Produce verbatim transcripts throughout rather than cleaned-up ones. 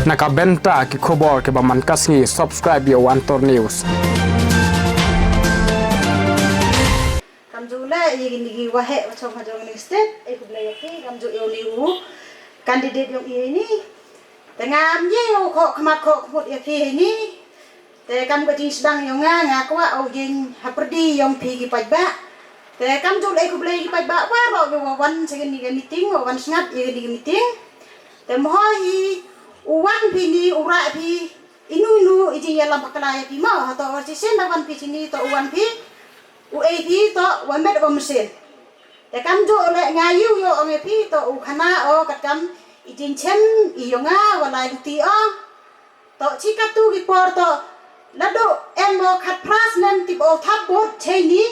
Na ka bynta ki khubor kiba man ka sngi, subscribe ïa u Antor News. Kam ju leh ïa kine ki waheh wa chong ha jong kane ka state, eh, khublei ïa phi, kam ju ïa une u candidate jong i ïa ini. Te ngam ïa u khoh khmat khoh khmut ïa phi ïa ini. Te kam ka jingsdang jong nga, nga kwah u ïeng hapyrdi jong phi ki paidbah. Te kam ju leh khublei ki paidbah waroh kiwa wan sha kane ka meeting, wa wan sngap ïa kane ka meeting. Te mo hi u wan phi ni u rah phi inu inu i jingïalam bakla ïa phi mo, hato u shisien da wan phi shini to u wan phi u ei phi to wa met wa mynsiem. Te kam ju leh nga ïa u ïoh ong ïa phi to u khana o katkam i jingchem i yong nga wa lai luti o. To chi katu ki por to naduh em o khatphra snem tip o thap bot cheini.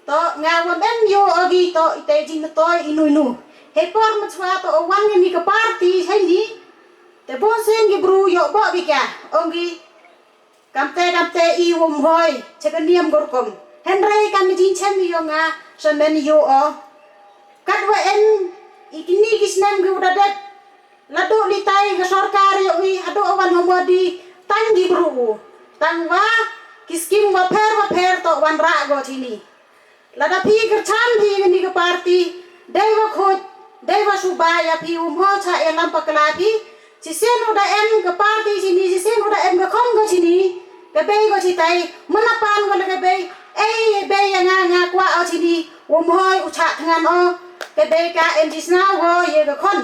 To nga wam em ïoh o gi to ite jingmyntoi inu inu. Hei por mynshuwa to o wan ngi ka party cheini. Te bun sien ki bru ïoh bok ki ka ong ki. Kamte kamte i wam hoi cha ka niam gorkom. Hynrei kam i jingchem i yong nga sa men ïoh o. Katwa em i kini ki snem ki u da dep. Naduh litai ka sorkar ïoh i haduh wan ha Modi tang ki bru u. Tang wa ki skim wa pher wa pher to wan rah go chini. Lada phi kyrchan phi ïa kani ka party dei wa khuid dei wa suba ïa phi um ho cha ïalam bakla phi. Chisien u da em ka party chini, chisien u da em ka khon go chini. Ka bei go chitai, mana pan go la ka bei, ei bei ïa nga nga kwah o chini, um hoi u chah thngan o. Ka bei ka em chi sngaw go ïa ka khon.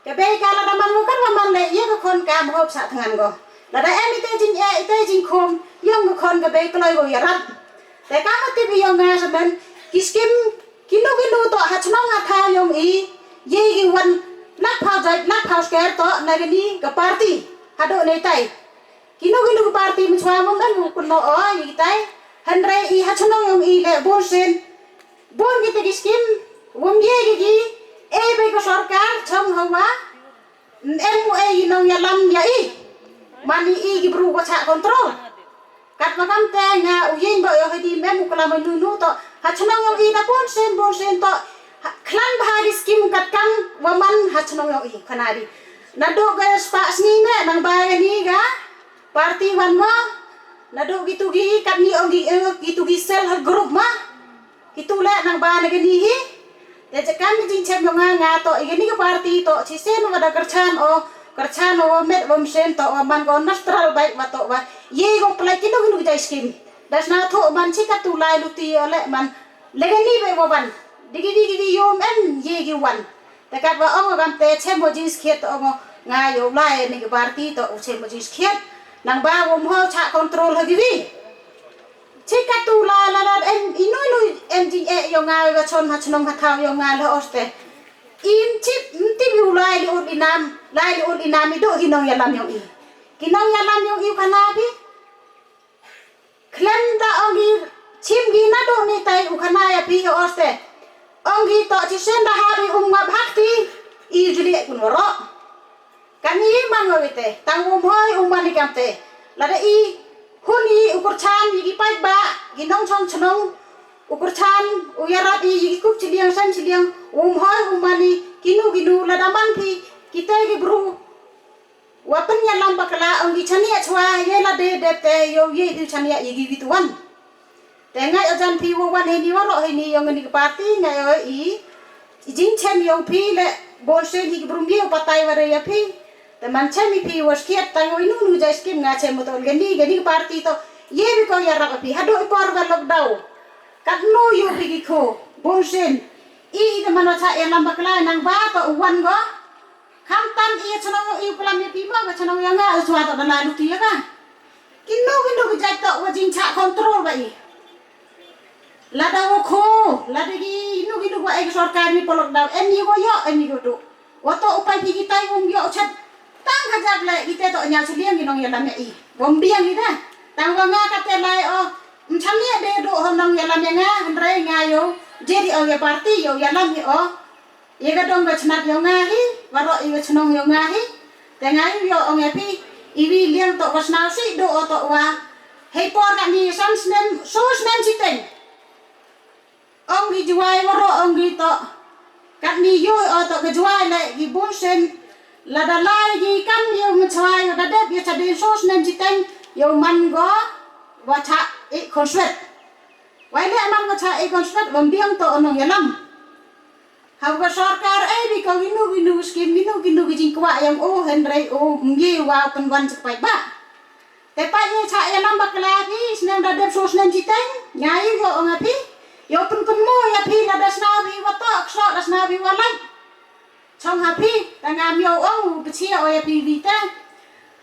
Ka bei ka lada man mo kan wa man le ïa ka khon ka mo hop sa thngan go. Lada em ite jing e ite jing khum yong ka khon ka bei kloi go ïa rap. Te ka ma tip i yong nga sa men ki skim kinu kinu to ha chnong ha thaw yong i ye i wan lak phaw jait lak phaw sker to na kani ka party. Hado ne tai. Kinu kinu ka party mo chwa mo men mo kuno o i tai. Hynrei i ha chnong yong i le bun sien. Bun kita ki skim wam ye ki ki e bei ka sorkar chong hawa. Em u e i nong ïalam ïa i. Mani i ki bru ko cha control. Kat ma kam te nga u yin ba yo hadi mem u klam nu nu to. Ha chnong yong i na bun sien bun sien to. Klan ba ha ki skim kat kam wa man ha chnong yong i kanari. Na do ga spa sngi me nang ba ga ni ga. Party wan mo. Na do ki tu ki kat ni ong ki e ki tu ki sel ha group ma. Kitu le nang ba na kani hi. Te jaka mi jingchem yong nga nga to i kani ka party to chisien wa da kyrchan o kyrchan o met wa msem to wa man ko nastral bai wa to wa ye ko plai kinu kinu jai skim. Das na to man chika tu lai luti o le man le kani bai wa ban digi digi di yom em ye ki wan. Te kat wa ong kam te chem wa jingskhiet ong nga yo lai ni ka party to chem wa jingskhiet nang ba wa mo cha control ha ki wi. Chikatu la la la em inu inu em jing e yong nga ga chon ha chnong ha thaw yong nga la oste. Im chip mti bi u lai li ut inam lai li ut inam i do ki nong ïalam yong i. Ki nong ïalam yong i u khana bi. Khlem da ong i chim gi na do ni tai u khana ya bi oste. Ong i to chi sen da ha bi um nga bhakti i juli kun ro. Kan i mang wa wite tang um hoi um mani kam te. Lada i hun i u kyrchan i ki paidbah i nong chong chnong u kyrchan u yarap i i kup chiliang san chiliang um hoi um mani kinu kinu lada man phi kite ki bru. Wa pynïalam bakla ong ki chania chwa ye lade dep te yo ye phi chania i ki wituan. Te ngai o jan phi wa wan hini wa ro hini yong ni party ngai o i. I jing chem yong phi le bol se hi brum ye patai wa re ya phi. Te man chem i phi wa skiat tai wa inu nu jai skim nga chem to gani gani party to ye bi ko ya rap phi hado i por wa lockdown. Kat no yo phi ki ko bol sen i i te man wa cha ya lam bakla nang ba to wan go. Kham tam i chnong i plam i pi ma ka chnong ya nga u chwa to da la lu ti ya ka. Kinu kinu ki jait to wa jing cha control ba i. Lada wa kho lada ki inu kinu wa ek sorkar ni polok daw em ni wa yo em ni ko do. Wa to upai pi ki tai wong yo chat. Tang ka jak le ki te to nya chliang ki nong ya lam ya i. Wong biang i da. Tang wa nga ka te lai o. Mcham ya de do ho nong ya lam ya nga hynrei nga yo. Jeri o ya party yo ya lam hi o. Ïa ka dong ka chnat ïa nga hi, baroh ïa ka chnong ïa nga hi. Te nga ïa ong ïa phi, iwi liang to ka snaw si do o to wa. Hei por ka ni san snem, so snem si teng. Ong ki juai baroh ong ki to. Kat ni ïa o to ka juai le ki bun sen. Lada lai ki kam ïa u ngchwa ïa da dep ïa cha dei so snem jiteng ïa u man go wa cha e konswet. Wai ne man go cha e konswet wa mbiang to onong ïa lam. Haba ka sorkar ei bi ka winu winu skim winu winu ki jingkwah ïa u hynrei u mgi wa u pynwan cha paidbah. Te paid ïa cha ïa lam bakla phi snem da dep so snem jiteng. Ngai ïa ong phi. Ïa pynpynmo ïa phi lada sna phi wa to kso da sna phi wa lai. Chong ha phi, ta ngam ïoh ong u pchia o ïa phi vita.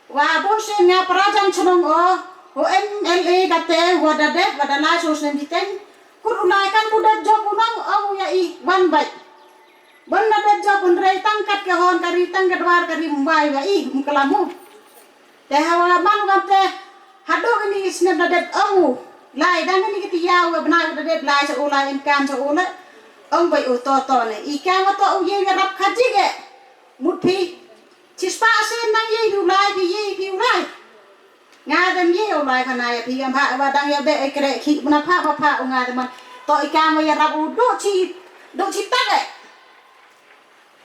Wa bun sien nga prajan chnong o, o M L A kate, wa da dep, wa da lai so snem jiteng. Kut u lai kan bu dep jop u nong ong u ïa i, wan bai. Bun da dep jop un rei tang kat ke hon kari tang ke dwar kari mbai wa i, mkelamu. Te hawa man wan te hadok ini snem da dep ong u. Lai dang ini kiti ya u bna da dep lai sa u lai in kan sa u lai. Ong bai u to to ne. I kan to u ye rap khaji ke. Mut phi. Chispa sen nang ye u lai phi ye phi u lai. Nga dem ye u lai khana ya phi gam ha wa dang ya be e kre khi bna pha pha pha u nga dem man. To i kan ya rap u do chi do chi tak e.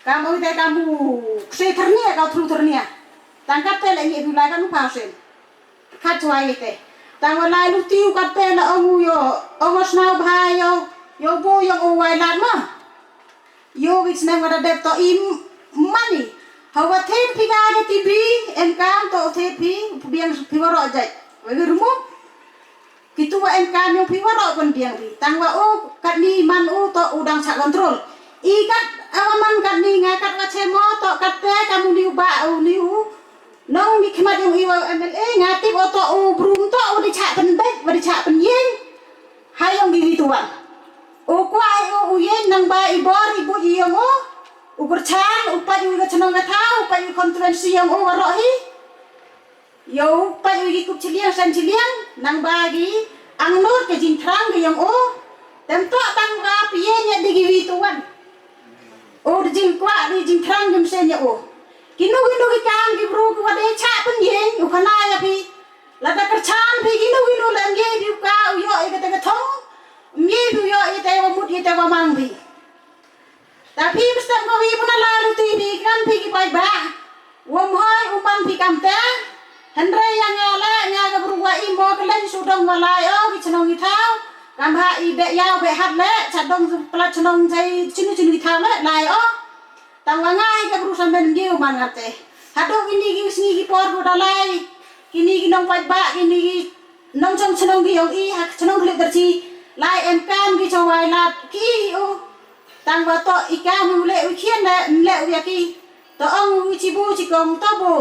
Ka mo ite ka mu kse thernia ka thru thernia. Tang ka te le ngi du lai ka nu pa sen. Ka chwa ite. Tang wa lai lu tiu ka te la ong u yo. Ong o snau bha yo. Yo bo yo o wai lat ma. Yo wit sneng wa da dep to im mani. Ha wa the phi ka ni ti bi em kam to the phi biang phi wa ro jai. Wa wi rumu. Kitu wa em kam ïong phi waroh pynbiang phi. Tang wa u katni man u to u dang chah kontrol. I kat awa man katni nga kat wa chemo to kat te ka mu ni u ba u ni u. Nong ni khmat ïong i wa M L A nga tip o to u brum to u di chah pynbet wa di chah pynïeng. Ha ïong di wi tuan. U kwah i u u ïeng nang ba i bor i buj i ïong u. U kyrchan u pait u i ka chnong ka thaw u pait u i constituency ïong u waroh hi. Ïa u pait u ki kup chiliang san chiliang nang ba ki ang nur ka jingthrang ka ïong u. Tem to tang ba pie nya di ki wi tuan. U di jingkwah di jingthrang ki msen ïa u. Kinu kinu ki kam ki bru ki wa dei chah pynïeng u khana ïa phi. Lada kyrchan phi kinu kinu lem ye phi u ka u ïoh ïa ka te ka thong. Mye phi u ïoh ïa te wa mut ïa te wa mang phi. Ta phi pstem ko wi puna la lu ti phi kam phi ki pai ba. Wom hoi u man phi kam te. Hynrei ïa nga le nga ka bru wa i mo ka leng su dong wa lai o ki chnong i thaw. Kam ha i be yau be hat le cha dong pla chnong chai chinu chinu i thaw le lai o. Tang wa nga i ka bru sa men ngi u man nga te. Hadu kini ki sngi ki por ko da lai. Kini ki nong pai ba kini ki nong chong chnong ki yong i ha chnong klik derchi. Lai em kam ki chong wai lat ki i u. Tang wa to i ka mu le u chien le mle u ya ki. To ong u chi bu chi kong to bu.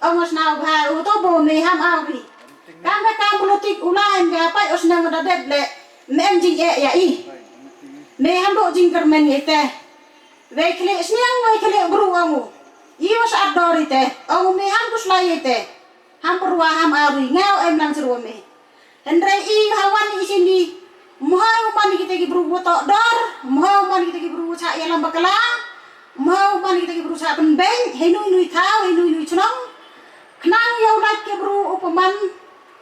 Ong os nau bha u to bu me ham au ri. Kam ka kam politik u lai em ka pai os nang da dep le. Me em jing e ya i. Me ham do jing kermen ye te. Wei khlieh sniang wei khlieh bru ong u. I was at dor i te. Ong u me ham kus lai ye te. Ham perwa ham arui ngau em lang seru me. Hynrei i hawan i sini. Mhau man kita ki bru to dor, mhau man kita ki bru cha ya lam bakla. Mhau man kita ki bru cha pen beng, hei nui nui thau, hei nui nui chnong. Khnang yau lait ki bru upaman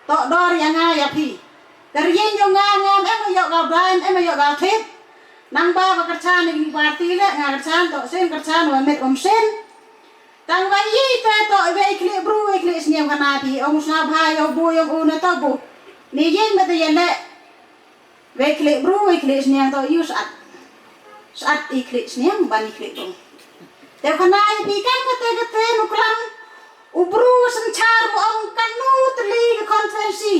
to dor ya nga ya phi. Kar yen yo nga nga em em yo ga dai em em yo ga thit. Nang ba ba kyrchan ni parti le nga kyrchan to sen kyrchan wa met om sen. Tang wa yi te to wei khlieh bru wei khlieh sniang kana phi ong sna bha yo bu yo u na to bu. Ni yin ma te yin le. Wei khlieh bru wei khlieh sniang to yu sat. Sat i khlieh sniang ban i khlieh bru. Te kana i phi kan kate kate nu klam. U bru sen char bu ong kan nu tli ke konferensi.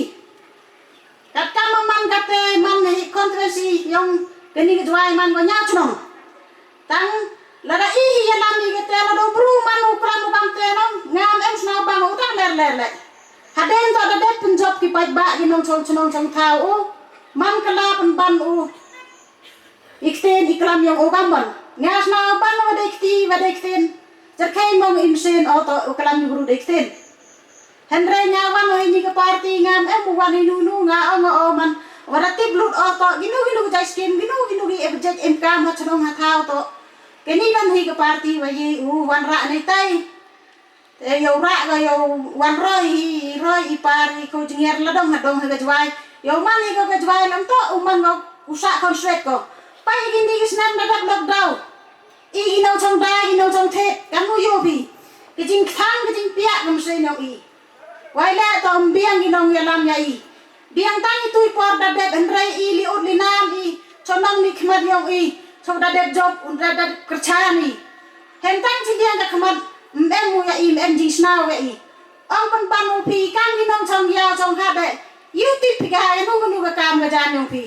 Kat kam man kate man hi konferensi yong kani ke juai man ko nya chnong. Tang lada i hi ya lam i kate lada u bru man u kram u kam te nong ngam em sna bang u tang ler ler le. Haden to da det penjop ki pait ba ki nong chong chnong chong thau u man kala pen ban u. Ikten iklam yong u kam ban nga sna ban wa de kti wa de kten. Jerkai mong imsen o to u klam yu bru de kten. Hynrei nga wan o ini ka parti ngam em u wan inu nu nga o nga o man. Wada tip lut o to ginu ginu jai skim ginu ginu gi e bejek em kam ha chnong ha thau to. Keni ban hi ka parti wa yi u wan ra ni tai. Te yow rah ka yow wan roi hi roi i par i ko jngiar la dong ha dong ha ka jwai. Yow man hi ko ka jwai lam to u man ko u sah kon swet ko. Pai hi kini ki snem da dak lockdown. I ki nong chong da ki nong chong thet kan mu yow phi. Jingkthang ka jingpiah ka mynsiem yong i. Wai le to ym biang i nong yalam ya i. Biang tang i tui por da dep hynrei i li ut li nam i. Chonong ni khmat yong i. Chong da dep jop un da dep kerchan i. Hen tang chi liang ka khmat ym em mu ya i ym em jingsnaw ya i. Ong pynban u phi kam i nong chong ya chong ha de. Yu tip phi ka ha ya nu nu ka kam ka jan yong phi.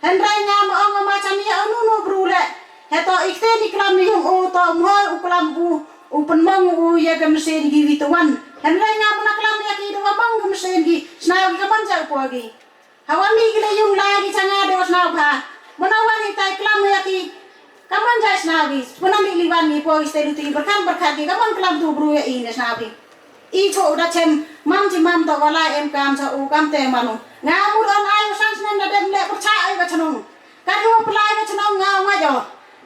Hynrei nga ma ong ma chan ïa unu nu bru le. Heto ikte ni klam ni yong u to mhoi u klam u u pynmong u ïa ka mynsiem gi wi tuan. Hynrei nga ma na klam ïa ki dua mong ka mynsiem gi snaw gi ka man ja u pua gi. Hawa mi gi le yung lai gi changa de snaw bha. Mana wan i tai klam ïa ki ka man ja snaw gi. Mana mi li wan mi pua gi ste lu ti berkan berkat gi ka man klam tu bru ïa i ne snaw gi. I cho u da chem mam chi mam to wala em kam cha u kam te manu. Nga mur on ai u san snen da dem le percha ai ka chnong. Ka yu pelai ka chnong nga nga jo.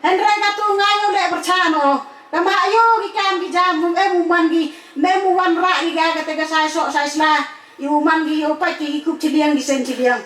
Hynrei ka tu nga yu le percha no. Ka ma yu ki kam ki jam mum em u man ki mem u wan ra ki ga ka te ka sai so sai sla. Yu man ki yu pa ki kup chi liang ki sen chi liang.